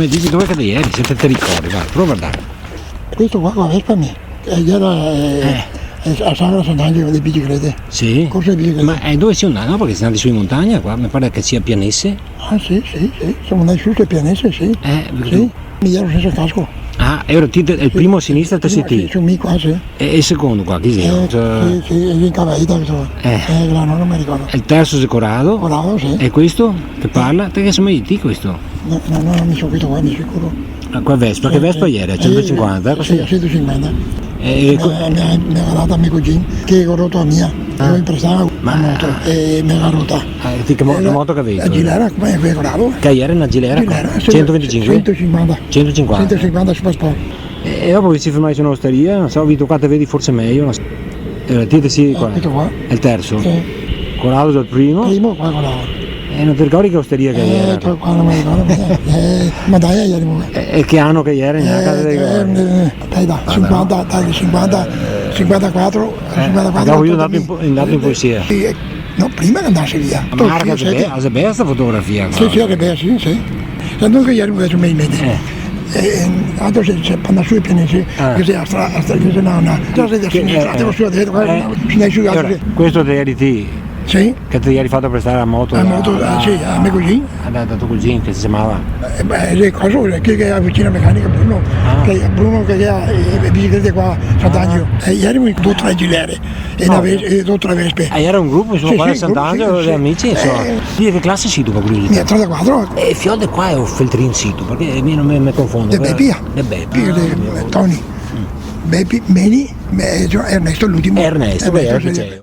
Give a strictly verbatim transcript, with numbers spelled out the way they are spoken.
Me disi dove che te ieri, se te, te ricordi, va, prova a vardar. Questo qua, qua, Vespa mia, che iera, eh, eh, a Sagra Sant'Angelo de biciclete. Sì? Corsa de biciclete. Ma, eh, dove si andà? No, parché si andà su in montagna qua, me pare che sia Pianese. Ah, sì, sì, sì, semo andai su ste Pianese, sì. Eh, sì. Mi iero sensa casco. Ah, e ora ti, el primo a sinistra te si ti? Sì, su mi qua, sì. E, e el secondo qua, chi xe? Eh, sì, sì, el Incavaita, questo qua. Eh. Eh, là, no, no me ricordo. E el terso xe Corado? Corado, sì. E questo? Che parla? Te che somigli ti questo? No, no, no, mi so questo qua, mi sicuro. Ah, qua Vespa, che Vespa iera? Eh, centocinquanta, eh, così? Sì, centocinquanta. E, e co- Eh, me, me ga data me cugin, che go roto la mia, ah, go imprestà la moto, e me ga rota. Ah, ti che mo-, che moto che gavevi? La Gilera, come che go data? Che iera na Gilera? Gilera, sì, centovinticinque? Centocinquanta. Centocinquanta. Centocinquanta Super Sport. E, e dopo vi si fermai su na ostaria, no so, Vito, qua te vedi forse mejo, no so. Eh, ti te si qua? Eh, questo qua. Xe el terso? Sì. Corado xe el primo? Primo, qua Corado. Eh, no te ricordi che ostaria che iera? Eh, qua, qua no me ricordo, eh, eh, ma dai, ieri. E, e che ano che iera? Eh, eh, dai, dai, cinquanta, dai, cinquanta, cinquantaquatro, eh, cinquantaquatro, andavo io, andavo in po-, andavo in polizia. Sì, eh, no, prima che andase via. Ma varda che xe be-, xe bea sta fotografia qua. Sì, sì, xe bea, sì, sì. Sa, noi che ieri invese me in mente. Eh. Eh, altro se, se, par andar su e Pianese, ah, che xe a stra-, a stra-, che xe na, na, che, che, eh, eh, su a destra, qua, eh, su, su, e ora, questo te ieri ti? Sì. Che te ieri fato prestar la moto? La moto, eh, sì, a me cugin. Ah, da, da to cugin, che se ciamava? Eh, beh, xe coso, che, che xe la oficina mecanica Bruno, ah, che Bruno che, che ga, eh, le biciclete qua a Sant'Angelo. Ah. E ierimo in do, tre Gilere. E na Ves-, e do, tre Vespe. Ah, iera un grupo, insoma, sì, qua sì, a Sant'Angelo, sì, de amici, insoma. Eh. Ti de che clase si ti, par curiosità? Mi, trentaquatro. E fiol de quale Feltrin si ti? Parché mi no me, me confondo. De Bepi. De Bepi. Bepi, de, ah, Toni. Mm. Bepi, Meni, me-, Ernesto l'ultimo. Ernesto, Ernesto, beh, sì.